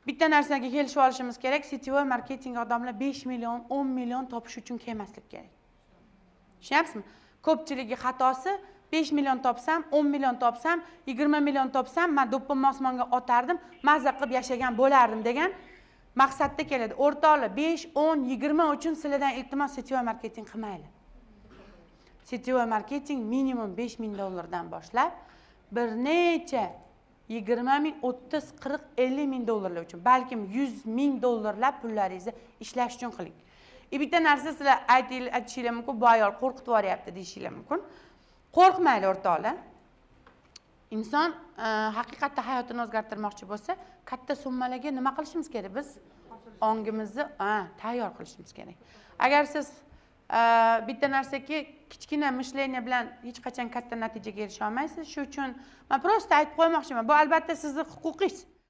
Bitta narsaga kelishib olishimiz kerak: сетевой marketing odamlar 5 million, 10 million topish uchun kelmaslik kerak, tushunyapsizmi? Ko'pchiligi xatosi: 5 million topsam, 10 million topsam, 20 million topsam, man do'ppimni osmonga otardim, maza qilib yashagan bo'lardim degan maqsadda keladi. O'rtoqlar, 5, 10, 20 uchun sizlardan iltimos, сетевой marketing qilmanglar. Сетевой marketing minimum 5000 dollardan boshlab bir necha 20 000, 30, 40, 50 000 dollarlar uchun, balkim 100 000 dollarlab pullaringizni ishlash uchun qiling. И bitta narsa, sizlar aytishinglar mumkin, bu ayol qo'rqitib yuboryapti deyishinglar mumkin. Qo'rqmanglar, o'rtoqlar. Inson haqiqatda hayotini o'zgartirmoqchi bo'lsa, katta summalarga nima qilishimiz kerak? Biz ongimizni tayyor qilishimiz kerak. Agar siz bitta narsaki, kichkina мышление bilan hech qachon katta natijaga erisha olmaysiz. Shu uchun man просто aytib qo'ymoqchiman, bu albatta sizni huquqingiz.